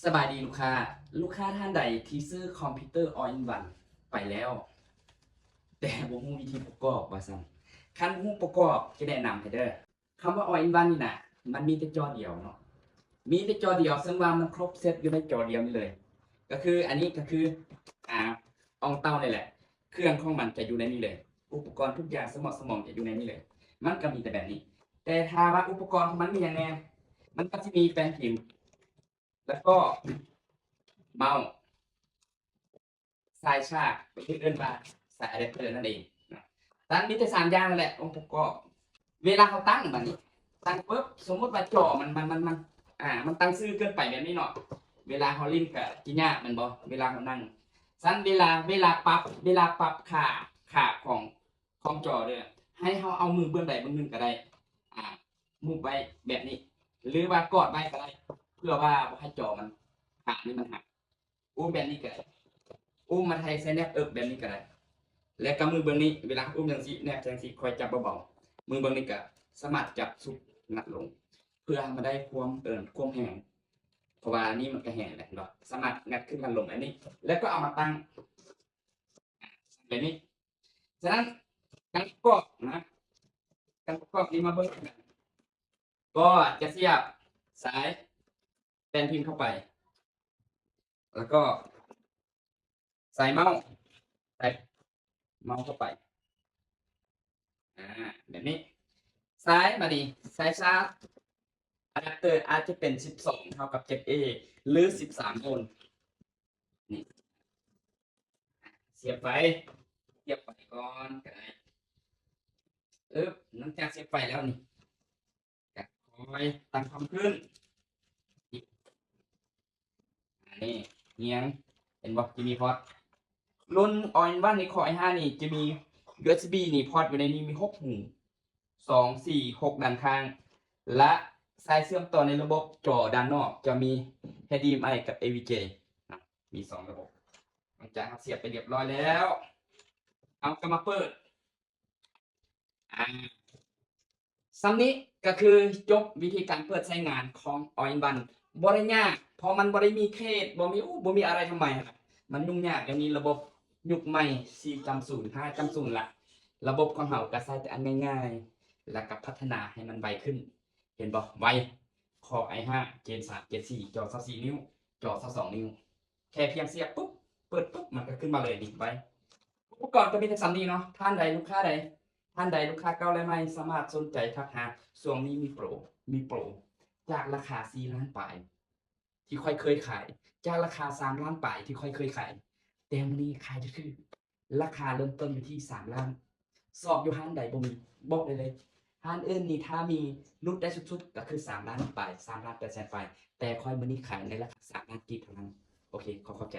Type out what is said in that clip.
ສະບາຍດີລູກຄ້າ. ລູກຄ້າທ່ານໃດທີ່ຊື້ຄອມພິວເຕີ All in One ໄປແລ້ວ ແຕ່ບໍ່ຮູ້ວິທີປະກອບວ່າຊັ້ນ, ຄັນຮູ້ປະກອບຈະແນະນຳໃຫ້ເດີ້. ຄຳວ່າ All in One ນີ້ນະ ມັນມີແຕ່ຈໍດຽວເນາະ, ມີແຕ່ຈໍດຽວ ເຊິ່ງວ່າມັນຄົບເຊັດຢູ່ໃນຈໍດຽວນີ້ເລີຍ. ກໍຄືອັນນີ້ກໍຄື ອ່າ ອອງເຕົ້ານີ້ແຫຼະ, ເຄື່ອງຂອງມັນຈະຢູ່ໃນນີ້ເລີຍ, ອຸປະກອນທຸກຢ່າງສະເໝາະສະໝອງຈະຢູ່ໃນນີ້ເລີຍ. ມັນກໍມີແຕ່ແບບນີ້, ແຕ່ຖ້າວ່າອຸປະກອນຂອງມັນມີຫຍັງແດ່? ມັນກໍຊິມີແປ້ນພິມ ແລ້ວກໍເມົາ, ສາຍຊາກ ຫຼືເອີ້ນວ່າສາຍອາແດັບເຕີນັ້ນເອງ. ຕັນມີແຕ່ສາມຢ່າງນັ້ນແຫຼະ ອົງປະກອບ. ເວລາເຮົາຕັ້ງບາດນີ້ ຕັ້ງປຶບ ສົມມຸດວ່າຈໍມັນ ມັນ ມັນ ມັນ ອ່າ ມັນຕັ້ງຊື່ເກີນໄປແບບນີ້ເນາະ, ເວລາເຮົາຫຼິ້ນກະຊິຍາກແມ່ນບໍ່? ເວລາເຮົານັ່ງ ຊັ້ນເວລາ ເວລາປັບ ເວລາປັບຂາ ຂາຂອງ ຂອງຈໍເດີ້ ໃຫ້ເຮົາເອົາມືເບື້ອງໃດເບື້ອງໜຶ່ງກໍໄດ້ ອ່າ ມຸບໄວ້ແບບນີ້ ຫຼືວ່າກອດໄວ້ກໍໄດ້ ເພື່ອວ່າບໍ່ໃຫ້ຈໍມັນ ຂານີ້ມັນຫັກ. ອຸບແບບນີ້ກໍໄດ້, ອຸບມາໄທໃສ່ແນບເອິກແບບນີ້ກໍໄດ້. ແລະກໍມືເບື້ອງນີ້ ເວລາອຸບຈັ່ງຊີ້ ແນບຈັ່ງຊີ້ ຄ່ອຍຈັບເບົາໆ, ມືເບື້ອງນີ້ກໍສາມາດຈັບສຸດງັດລົງ ເພື່ອໃຫ້ມັນໄດ້ຄວາມ ເອີ້ນ ຄວາມແຮງ, ເພາະວ່າອັນນີ້ມັນກໍແຮງແຫຼະເນາະ. ສາມາດງັດຂຶ້ນງັດລົງແບບນີ້ ແລ້ວກໍເອົາມາຕັ້ງແບບນີ້. ສະນັ້ນ ການປະກອບນະ ການປະກອບນີ້ມາເບິ່ງກັນ. ກໍຈະສຽບສາຍແປ້ນພິມເຂົ້າໄປ ແລ້ວກໍສາຍເມົາ ສາຍເມົາເຂົ້າໄປ ອ່າ ແບບນີ້. ສາຍ ບາດນີ້ ສາຍຊາກ ອາແດັບເຕີອາດຈະເປັນສິບສອງເທົ່າກັບເຈັດເອ ຫຼືສິບສາມໂວນ. ນີ້ ສຽບໄຟ ສຽບໄຟກ່ອນກໍໄດ້. ອຶບ ຫຼັງຈາກສຽບໄຟແລ້ວນີ້ ກໍຄ່ອຍຕັ້ງຄອມຂຶ້ນ. ອັນນີ້ຮຽງ ເຫັນບໍ່? ຈະມີພອດ ລຸ້ນ All in One ນີ້ Core i ຫ້ານີ້ ຈະມີ ຢູເອສບີ ນີ້ ພອດຢູ່ໃນນີ້ມີຫົກຮູ ສອງ ສີ່ ຫົກ ດ້ານຂ້າງ ແລະ ສາຍເຊື່ອມຕໍ່ໃນລະບົບຈໍດ້ານນອກຈະມີ ເອັດດີເອັມໄອ ກັບ ເອວີເຈ ນະ ມີສອງລະບົບ. ຫຼັງຈາກເຮົາສຽບໄປຮຽບຮ້ອຍແລ້ວ ເຮົາກໍມາເປີດ ອ່າ ສ່ຳນີ້ກໍຄືຈົບວິທີການເປີດໃຊ້ງານຂອງ All in One. ບໍ່ໄດ້ຍາກ ເພາະມັນບໍ່ໄດ້ມີເຄສ ບໍ່ມີ ໂອ້ ບໍ່ມີອາໄລທຳໄມ. ມັນຫຍຸ້ງຍາກ ດຽວນີ້ລະບົບຍຸກໃໝ່ ສີ່ຈຸດສູນ ຫ້າຈຸດສູນ ລະ ລະບົບຂອງເຮົາກໍໃຊ້ແຕ່ອັນງ່າຍໆ ແລ້ວກໍພັດທະນາໃຫ້ມັນໄວຂຶ້ນ. ເຫັນບໍ່? ໄວ Core i ຫ້າ Gen ສາມ Gen ສີ່ ຈໍຊາວສີ່ນິ້ວ ຈໍຊາວສອງນິ້ວ. ແຄ່ພຽງສຽບປຸບ ເປີດປຸບ ມັນກໍຂຶ້ນມາເລີຍນີ້ ໄວ. ອຸປະກອນກໍມີແຕ່ສ່ຳນີ້ເນາະ. ທ່ານໃດ ລູກຄ້າໃດ ທ່ານໃດ ລູກຄ້າເກົ່າ ແລະ ໃໝ່ ສາມາດສົນໃຈທັກຫາ. ຊ່ວງນີ້ມີໂປຣ ມີໂປຣ ຈາກລາຄາສີ່ລ້ານປາຍ ທີ່ຂ້ອຍເຄີຍຂາຍ, ຈາກລາຄາສາມລ້ານປາຍທີ່ຂ້ອຍເຄີຍຂາຍ, ແຕ່ມື້ນີ້ຂາຍຖືກໆ ລາຄາເລີ່ມຕົ້ນຢູ່ທີ່ສາມລ້ານ. ຊອກຢູ່ຮ້ານໃດບໍ່ມີ ບອກໄດ້ເລີຍ. ຮ້ານອື່ນນີ້ຖ້າມີຫຼຸດໄດ້ສຸດໆ ກໍຄືສາມລ້ານປາຍ ສາມລ້ານແປດແສນປາຍ, ແຕ່ຂ້ອຍມື້ນີ້ຂາຍໃນລາຄາສາມລ້ານກີບເທົ່ານັ້ນ. ໂອເຄ ຂໍຂອບໃຈ.